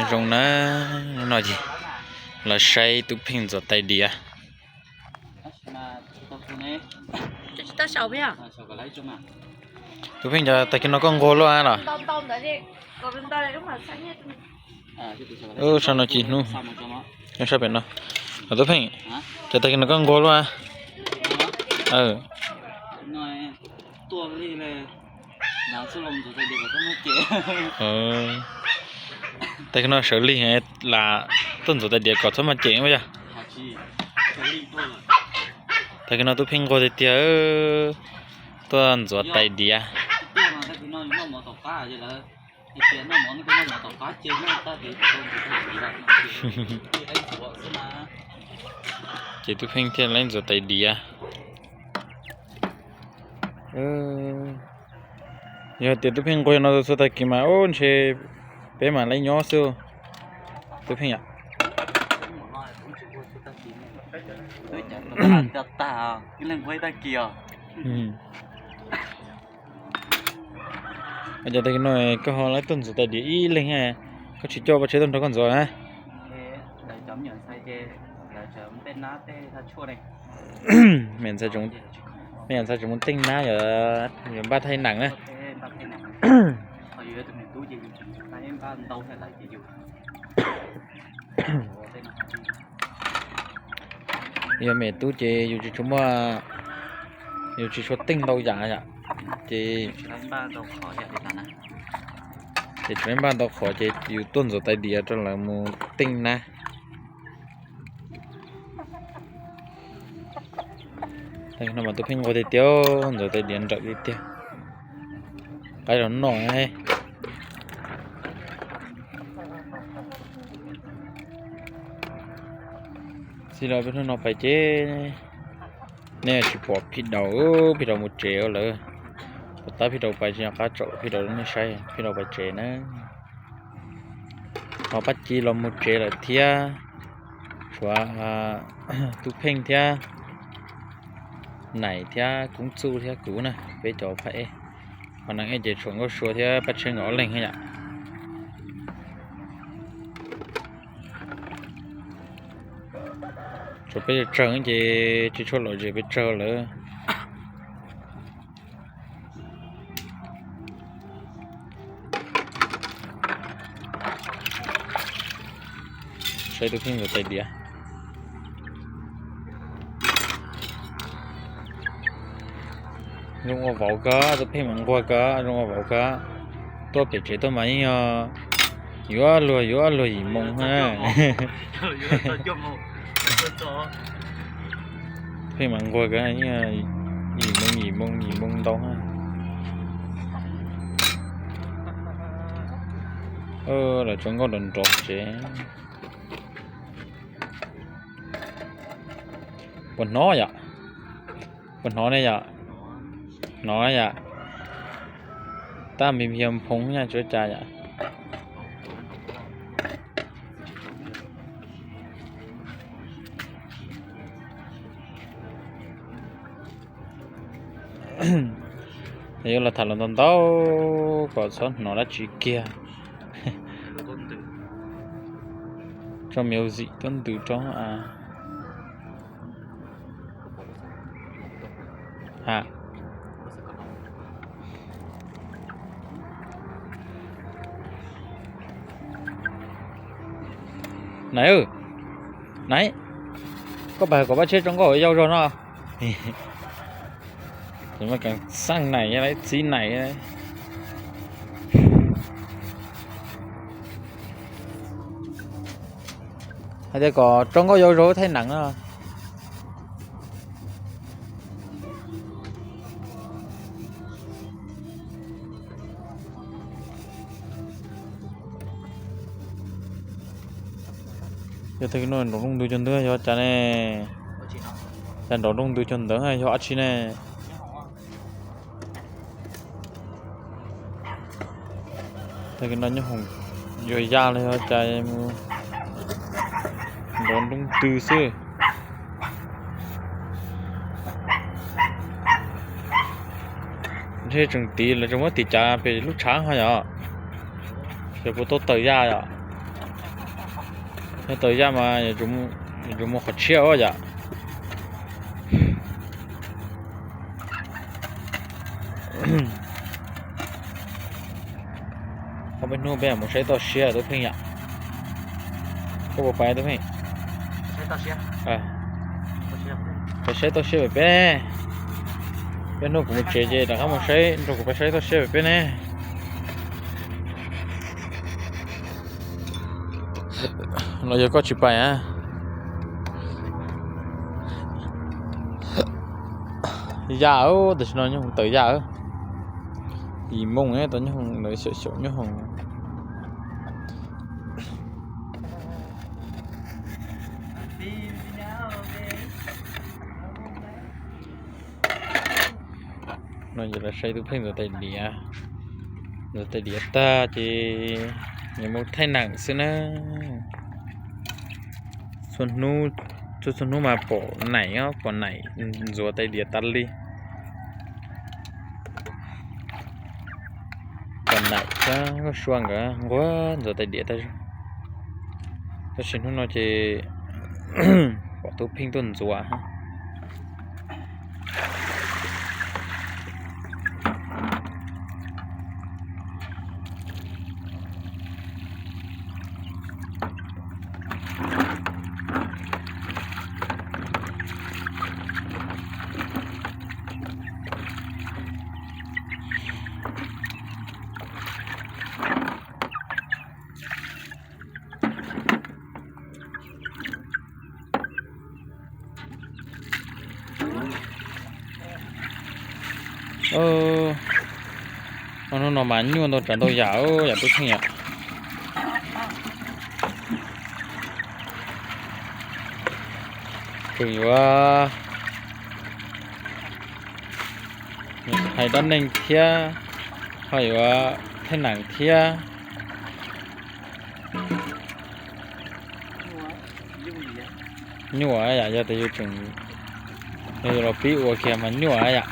Zoo na, no ces los saib Tub Pheej ntxuav tais diav. Tub Pheej, cov tag kis no koj nquag luaj los? Sab no ci hnub, sab pem no. Tub Pheej, cov tag kis no koj nquag luaj? Tag kis no sawv lig lam tuaj ntxuav tais diav kom txhob maj cem yog? Tag kis no Tub Pheej nquag tiag tiag, tuaj ntxuav tais diav. Ces Tub Pheej thiaj li ntxuav tais diav. Yog tias Tub Pheej nquag no txhua tag kis mas ub ntshe peb mam li nyob xwb. Tub Pheej yom. Cov tag kis no koj ho lawv tuaj ntxuav tais diav ib leeg, koj tsis coj paj tsheb tuaj nrog koj ntxuav na? Me ntxhais tseem mus teej nab, yuav npaj thaij neem na. Yog me tub ces yus tsis tshua muaj, yus tsis tshua teej ntau yam yom, ces, ces tsis npaj ntau qhov ces yus tuaj ntxuav tais diav rau lawv mus teej nab. Tag kis no mas Tub Pheej nquag tiag tiag, ntxuav tais diav nrawm tiag tiag. Qaib los noj. Txij li peb hnub no pais ces nej tsis pom phij daus, phij daus mus tsev lawm. Puas tab phij daus pais tsis nco qab tsom phij daus rau nej saib, phij daus pais tsev na. Ho Paj Ci los mus tsev lawm thiab, tshuav Tub Pheej thiab Naim thiab Koob Txuj thiab kuv na, peb cov phaj ej. Ho Neeb Ej ces tshuav Nkauj Sua thiab Paj Tsheb nkawd ob leeg yom. Tshuav peb tsawg ces tsis tshua lom zem pes tsawg lawm. Saib Tub Pheej ntxuav tais diav. Zoo ua vauv kawg, Tub Pheej mas nquag kawg, zoo ua vauv kawg. Tuaj pem tsev tuaj mas yeej yog yuav luag yuav luag yim moo na. Pheej mas nquag kawg, yim moo yim moo yim moo ntau na. Lawv tso nkauj nrov nrov tsev. Puas hnov yom? Puas hnov ne yom? Hnov yom? Tab npig nphiag nphoo nyaj tsuav cas yom? Yuav los tham los ntau ntau kom txhob hnov dab tsi kiag. Tso music tuab ntws rau. Ha. Naim, Naim, koj pab kom Paj Tsheb tso nkauj yau zog no. Ces mas keev xaj Naim, txiv Naim. Hais tias kom tso nkauj yau zog thaij neem no. Yog tag kis no nrov nrooj ntws cog ntawd yog cas ne? Cas nrov nrooj ntws cog ntawd yog dab tsi ne? Tag kis no nyob hoom yuav ya los yog cas mus nrov nrooj ntws xwb. Ntshe tseem tiv lawv tseem muab tiv cav pem lub tshav ho yom. Ces puas tau tawm ya yom? Nyob tau yaj mas yuav tsum mus qhov tshiab yom. Ob peb hnub peb mus saib toj siab Tub Pheej yom. Koj puas pais Tub Pheej? Pais saib toj siab pem peb. Peb hnub kuv mus tsev ces rov qab mus saib, nrog kuv pais saib toj siab pem peb ne. Los yog koj tsis pais a? Yaj, tam sim no nyob hauv tawm yaj. Yim moos tau nyob hauv ntawd, xyaum xyaum nyob hauv. No ces los saib Tub Pheej ntxuav tais diav. Ntxuav tais diav tag ces yuav mus thaij neem xwb na. Txhua hnub mas pom neem, pom neem ntxuav tais diav tas li. Pom neem thiab Nkauj Sua nkawd nquag ntxuav tais diav tag zog. Tab sis hnub no ces pom Tub Pheej tuaj ntxuav. Hnub no mas nyuaj ntau tsav ntau yam, yam Tub Pheej yom. Tseem yuav hais dab neeg thiab, ho yuav thaij neem thiab. Nyuaj yam, yog tias yus tseem, yog yus los pib ua kiag mas nyuaj yam.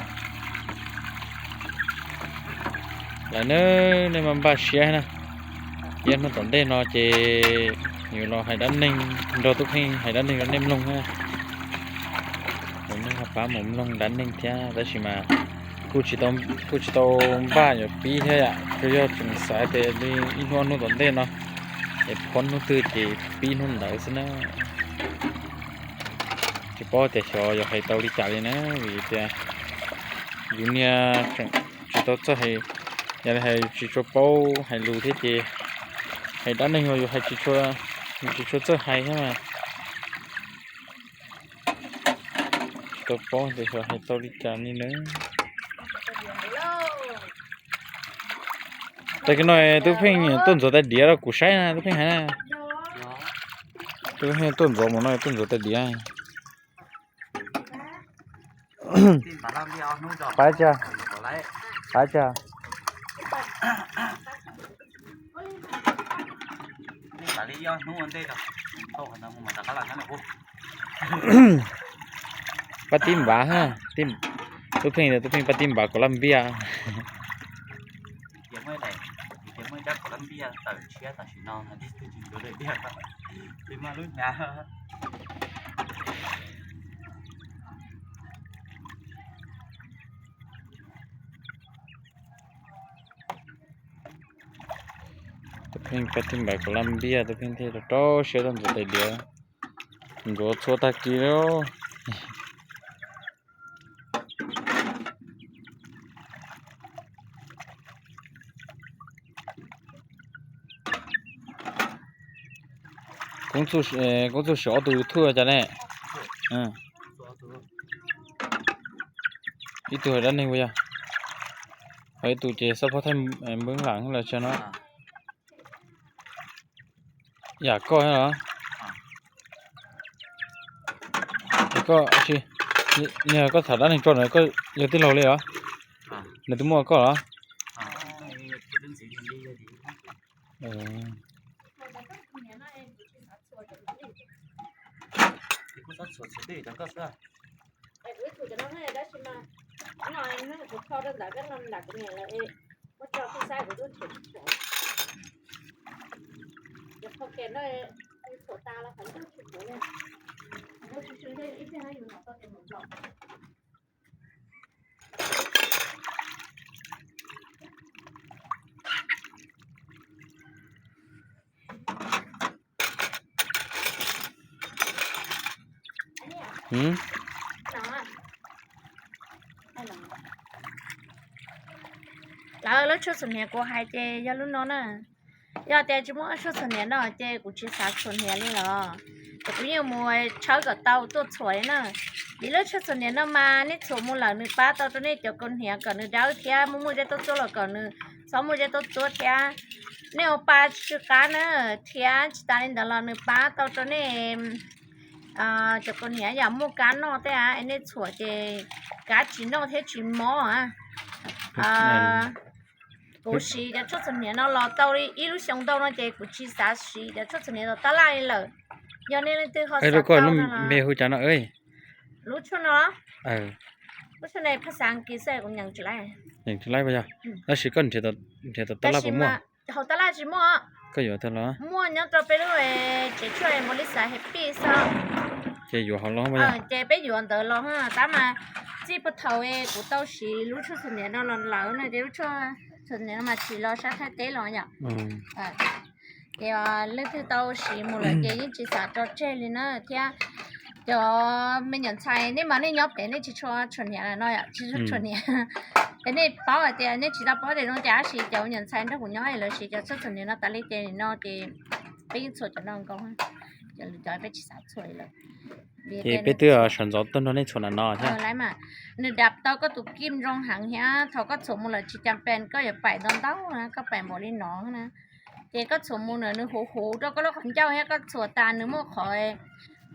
Lawv ne, nej mas npaj siab na. Ib hnub tom ntej no ces yuav los hais dab neeg, nrog Tub Pheej hais dab neeg rau nej mloog na. Lawv nej ho pab mus mloog dab neeg thiab, tab sis mas kuj tsis tau npaj yuav pib thiab yom, tsuas yog tseem xav tias li ib hnub ob hnub tom ntej no es phob hnub twg ces pib hnub ntawd xwb na. Tsis paub tias xyov yuav hais tau li cas li na, vim tias yus niag tseem tsis tau txawj hais, yog li hais tsis tshua paub hais lus thiab ces hais dab neeg los yus hais tsis tshua, yus tsis tshua txawj hais thiab mas tsis tau paub tias xyov hais tau li cas li na. Tag kis no Tub Pheej tuaj ntxuav tais diav rau kuv saib na, Tub Pheej hais na. Tub Pheej tuaj ntxuav mus no tuaj ntxuav tais diav. Pab tsa, pab tsa. Pab tib npav, Tub Pheej, Tub Pheej pab tib npav kom laj npiaj. Tub Pheej pab tib npav kom laj npiaj, Tub Pheej thiaj rau rau siab tuaj ntxuav tais diav, ntxuav txhua tag kis li. Koob txuj siv ob tug YouTube cas ne? Ib tug hais dab neeg puas yog? Ho ib tug ces xab phob thaij npwb lam los tsa no. Yam koj los? Koj, nws koj tham dab neeg tso na, koj yog tij laug li los? Nws twb muaj koj los? Lawv lub tshuaj txhuam hniav kuv hais ces yog lub no na. Yog tias tsis muaj tshuaj txhuam hniav no ces kuv tsis xav txhuam hniav li los. Ces kuv yeej mus tshawb kom tau tuaj txhuam li na. Vim lub tshuaj txhuam hniav no mas nej txhuam mus lawm nws pab tau rau nej cov kaus hniav kom nws dawb thiab muaj muaj zeb tuaj tuaj los kom nws txhob muaj zeb tuaj tuaj thiab. Nej ua pa tsw qab na, thiab tsis tas li ntawd los nws pab tau rau nej cov kaus hniav yam muaj kab noj tej, es nej txhuam ces kab tsis noj thiab tsis mob. Kuv siv cov tshuaj txhuam hniav no los tau li ib lub xyoo ntau no ces kuv tsis xav siv cov tshuaj txhuam hniav tom tab laj li lawm. Yog nej leej twg ho xav tau me hu cas no? Lub tshuaj no, lub tshuaj no phaj xav kiv xwb kuv nyeem tsis laib. Nyeem tsis laib puas yog? Tab sis koj nrhiav tom tab laj puas muaj? Hauv tab laj tsis muaj. Koj yuav tag los? Muaj nyob rau peb lub tsev tshuaj npaum li xav Happy xwb. Ces yuav hauv los? Ces peb yuav ntawd los tab mas txij puag thaum kuv tau siv lub tshuaj txhuam hniav no los lawm no ces lub tshuaj txhuam hniav no mas tsis los sab Thaib teb los yom. Ces leej twg tau siv mus lawm ces yeej tsis xav tso tseg li na thiab. Cov me nyuam ntxhais nej mas nej nyob pem nej tsis tshua txhuam hniav no yom, tsis tshua txhuam hniav. Ces nej paub hais tias nej tsis tau paub tias zoo cas tab sis cov me nyuam ntxhais nrog kuv nyob lawv siv cov tshuaj txhuam hniav no tas li ces nim no ces peb yeej txhuam cov no nkaus, cov peb tsis xav txhuam li lawm. Ces peb twb sawv ntxov tuaj nrog nej txhuam na no thiab. Nws dam tau koj tus kim zoo heev thiab thaum koj txhuam mus lawm tsis cas pes koj yuav paim ntau ntau na, koj paim npaum li no na. Ces koj txhuam mus na nws huv huv rau koj lub qhov ncauj thiab koj txhuam tas nws muaj qhov,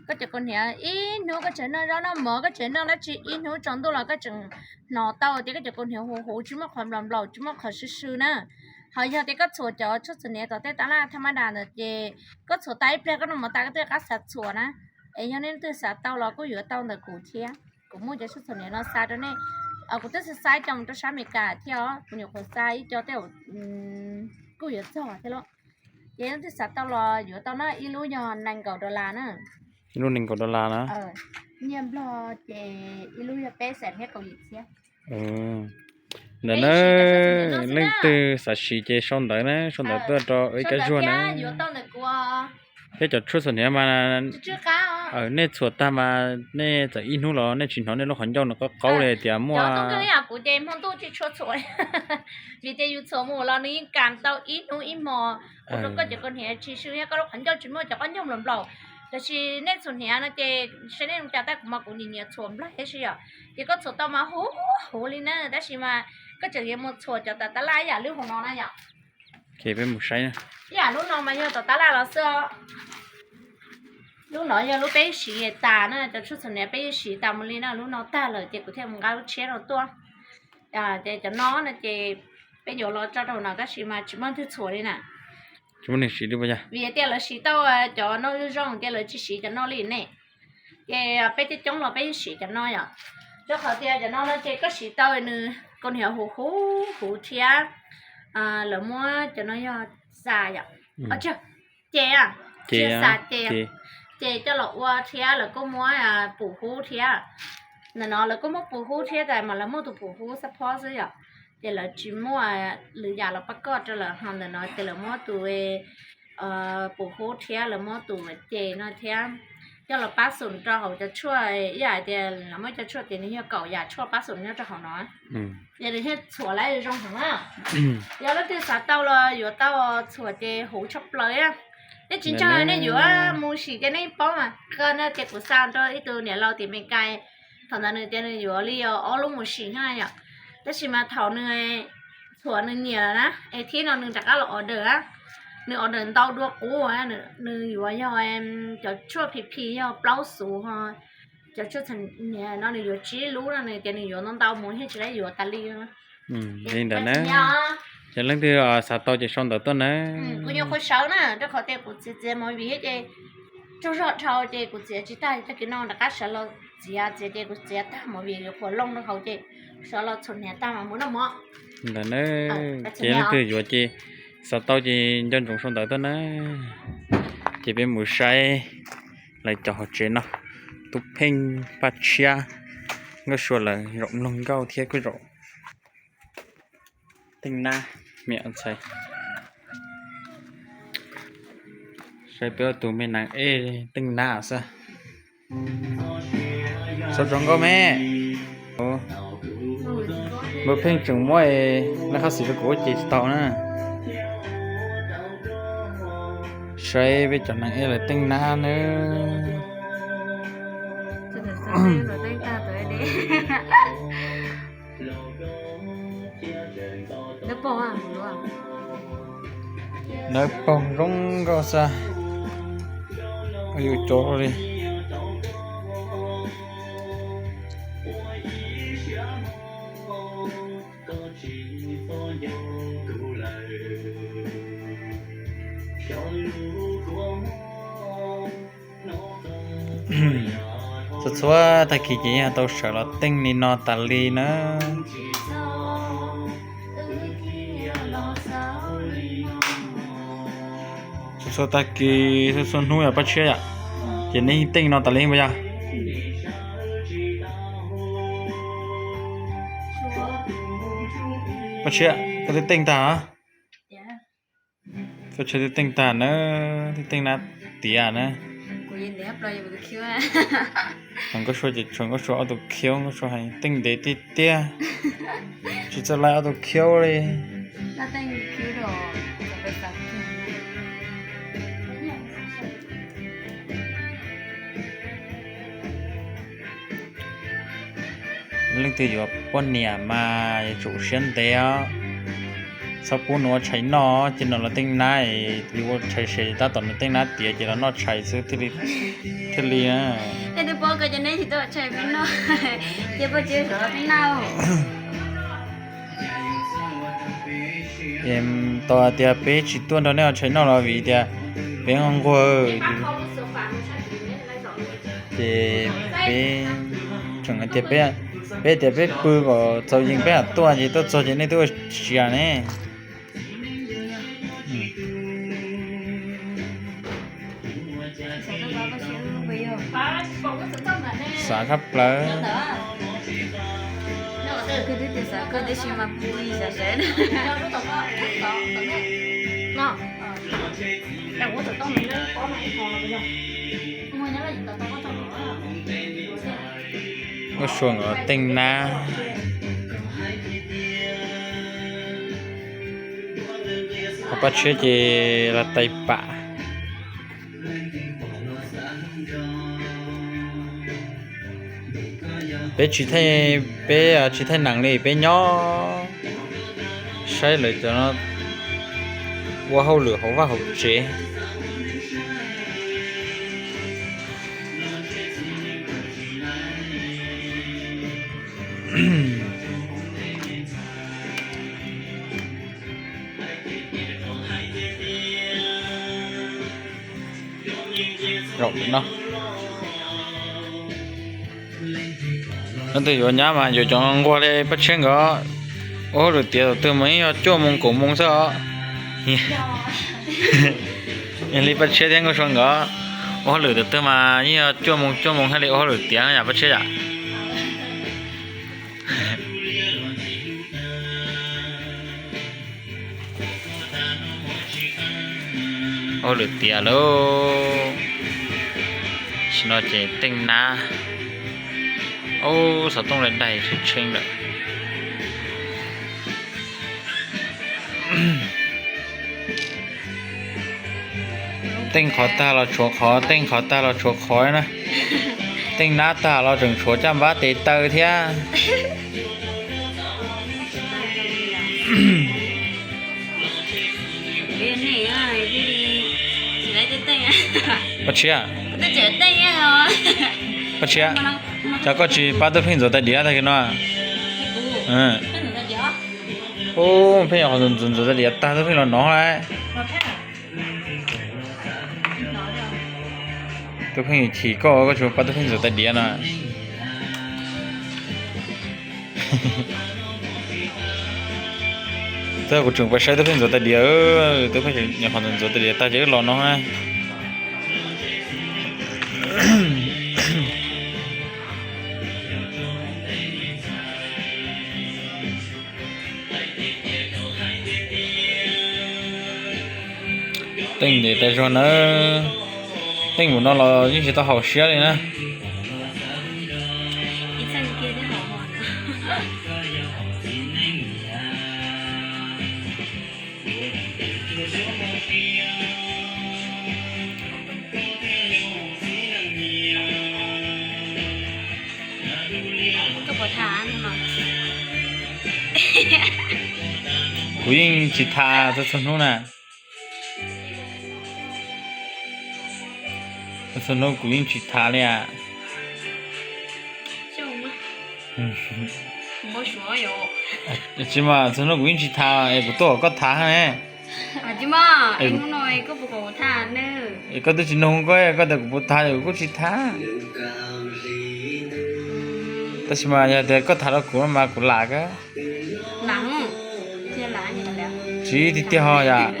koj cov kaus hniav ib hnub koj tseem noj zaub noj mov koj tseem noj dab tsi ib hnub tsaus ntuj los koj tseem hnov tau tias koj cov kaus hniav huv huv tsis muaj qhov nplaum nplaum tsis muaj qhov sw sw na. Ho yog tias koj txhuam cov tshuaj txhuam hniav tom tej tab laj thaj mab das ntawd ces koj txhuam tas ib pliag koj noj mov tas koj twb rov qab xav txhuam na. Es yog nej leej twg xav tau los kuj yuav tau ntawm kuv thiab. Kuv muaj cov tshuaj txhuam hniav no xa rau nej. Kuv twb xa xa ib co mus rau sab Amelikas thiab os, kuv nyuam qhuav xa ib co tej kuj yuav txog thiab lauj. Ces leej twg xav tau los yuav tau na, ib lub yog nees nkaum dollar na. Ib lub nees nkaum dollar na. Nyiaj Nplog ces ib lub yog peb xees thiab kaum yim txhiab. Ntawm na, leej twg xav siv ces sau ntawv na, sau ntawv tuaj rau ib kab zuag na. Thiab cov tshuaj txhuam hniav mas nej txhuam tag mas nej txawm ib hnub los nej tsis hnov nej lub qhov ncauj no qaub qaub li tias muaj. Kuv ces hmo ntuj tsis tshua txhuam, vim tias yus txhuam mus los nws yeej kam tau ib hnub ib hmo, ua rau koj cov kaus hniav tsis sw thiab koj lub qhov ncauj tsis muaj cov qoj ncauj nplaum nplaum. Tab sis nej txhuam hniav no ces saib nej zoo cas tab kuv mas kuv nyiam nyiam txhuam nplaig thiab si yom. Ces koj txhuam tau mas huv huv li na, tab sis mas koj tseem yuav mus txhuam cov tas tab laj ib yam lub hauv no na yom. Ces peb mus saib na. Ib yam lub no mas yog tom tab laj los xwb. Lub no yog lub peb siv tas na, cov tshuaj txhuam hniav peb yeej siv tas mus li na, lub no tag lawm ces kuv thiaj mus nqa lub tshiab no tuaj. Ces cov no no ces peb yuav los tso rau no tab sis mas tsis muaj leej twg txhuam li na. Tsis muaj neeg siv li puas yog? Vim tias lawv siv tau cov no zoo zoo ces lawv tsis siv cov no li ne. Ces peb coob coob los peb yeej siv cov no yom. Rau qhov tias cov no no ces koj siv tau nws kaus hniav huv huv huv thiab lawv muab cov no yog xa yom. Ces ces, ces coj los ua thiab lawv kuj muab pum hub thiab. Ntawm no lawv kuj muab pum hub thiab tab sis mas lawv muab tus pum hub xab phob xwb yom. Ces lawv tsis muaj lwm yam los pab koj rau lawm, ho ntawm no ces lawv muab tus pum hub thiab lawv muab tus ces no thiab coj los pab xum rau hauv cov tshuaj, ib yam tias lawv muab cov tshuaj ces nws yog kaum yam tshuaj pab xum nyob rau hauv no. Ces nws thiaj txhuam lawv zoo heev na. Yog leej twg xav tau los yuav tau txhuam ces huv tshaj plaws. Nej tsis ntseeg nej yuav mus sim ces nej paub mas. Koj no ces kuv xa rau ib tug niam laus tim Meskas, thaum ntawd nws tias nws yuav li ob lub mus sim na yom. Tab sis mas thaum nws txhuam nws nyiam lawm na es thib no nws rov qab los order na. Nws order ntau dua qub, nws yuav yog cov tshuaj phim phim yog plaub xuv ho cov tshuaj txhuam hniav no nws yuav tsib lub no, nws tias nws yuav ntau ntau mus thiaj tsis tau yuav tas li. Li ntawd na, yog leej twg xav tau ces sau ntawv tuaj na. Kuv nyuam qhuav sawv na, rau qhov tias kuv txiav txiav movie thiab ces tsaug zog dhau ces kuv txiav tsis tag, tag kis no rov qab sawv los txiav, txiav ces kuv txiav tag movie yuav qhuav loo rau hauv ces sawv los txhuam hniav tag mas mus noj mov. Ntawd na, ces leej twg yuav ces xav tau ces nco ntsoov sau ntawv tuaj na. Ces peb mus saib lawv cov hauv tsev no, Tub Pheej, Paj Tshiab, Nkauj Sua lawv zaum mloog nkauj thiab kuj zaum teej nab me ntxhais. Saib peb ob tug me nas ej teej nab xwb. Txhob tso nkauj me. Npawg Pheej tseem muab lawv qhab xis rau kuv ua ces tsis tau na. Saib peb cov nas ej lawv teej nab nawb. Nawb paug zoo nkauj xwb. Yus cov li. Txhua txhua tag kis ces yeej tau sawv los teej li no tas li na. Txhua txhua tag kis txhua txhua hnub yog Paj Tshiab yom, ces nej yeej teej no tas li puas yog? Paj Tshiab, koj twb teej tag os. Koj twb teej tag na, twb teej nab tiav na. Nkauj Sua ces tshuav Nkauj Sua ob tug khiaub, Nkauj Sua hais teej ntev tiag tiag, tsis txawj laij ob tug khiaub li. Leej twg yuav poj niam mas yuav tsum siab ntev os. Txhob pub nws ua tshais noj, cia nws los teej nab, yus ua tshais se tab tom nws teej nab tiav ces los noj tshais xwb thiaj li. Tau hais tias peb tsis tuaj nrog nej ua tshais noj los vim tias peb nquag nquag, ces peb tseem hais tias peb, peb tias peb pw kom txaus yees peb mam tuaj ces tuaj txog ces nej twb ua sia ne. Xav tshaj plaws. Nkauj Sua nkawd teej nab, ho Paj Tshiab ces los tais pam. Peb tsis thaij, peb tsis thaij nees li, peb nyob saib lawv cov no ua hauj lwm hauv vaj hauv tsev. Zaum no, leej twg yuav nyab mas yuav cov nquag li Paj Tshiab nkawd ua hauj lwm tiav, tus twg mas yeej yog cuaj moos kaum moos xwb os. Yog li Paj Tshiab thiab Nkauj Sua nkawd ua hauj lwm, tus twg mas yeej yog cuaj moos cuaj moos thiaj li ua hauj lwm tiav yom Paj Tshiab yom. Ua hauj lwm tiav lauj. Tam sim no ces teej nab, ub, xov tooj daig daig tshee tshee lawm. Teej qhov tag los tshuav qhov, teej qhov tag los tshuav qhov na. Teej nab tag los tseem tshuav caj npab tes taw thiab. Paj Tshiab, Paj Tshiab, cas koj tsis pab Tub Pheej ntxuav tais diav tag kis no? Ub, Pheej qhov ntxuav ntxuav tais diav tag Tub Pheej los nov lawm. Tub Pheej chim koj, koj tsis pab Tub Pheej ntxuav tais diav no. Tag kuv tseem pais saib Tub Pheej ntxuav tais diav, Tub Pheej nyuam qhuav ntxuav tais diav tag ces wb los no na. Teej ntev tas zog nawb. Teej mus no los yeej tsis tau haum siab li na. Kuv yeej tsis tham txhua txhua hnub na. Txhua hnub kuv yeej tsis tham li as. Tsis mas txhua hnub kuv yeej tsis tham es kuv tuaj kom koj tham ne. Es koj twb tsis nug koj, koj tias kuv puas tham es kuv kuj tsis tham. Tab sis mas yog tias koj tham rau kuv mas kuv lam kawg. Tsis tiag tiag ho yom.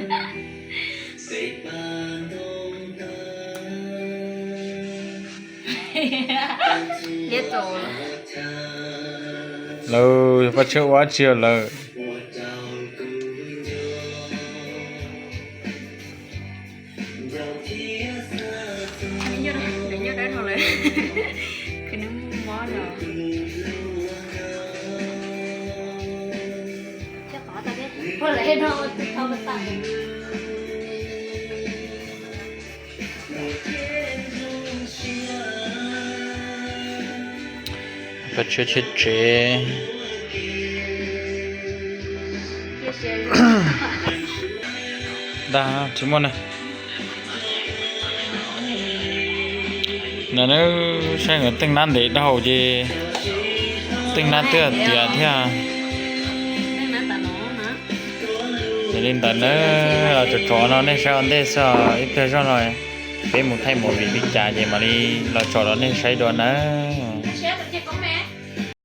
Lawv yog paj tsawb ua dab tsi lawm? Paj tsawb cheb tsev. Dag tsis muaj na. Ntawm na, saib nkawd teej nab ntev dhau ces teej nab twb tiav thiab. Yog li ntawd na, los tsom tsom no nej saib ua ntej xwb, ib pliag zoj no peb mus thaij movie li cas ces mam li los tsom rau nej saib dua nawb.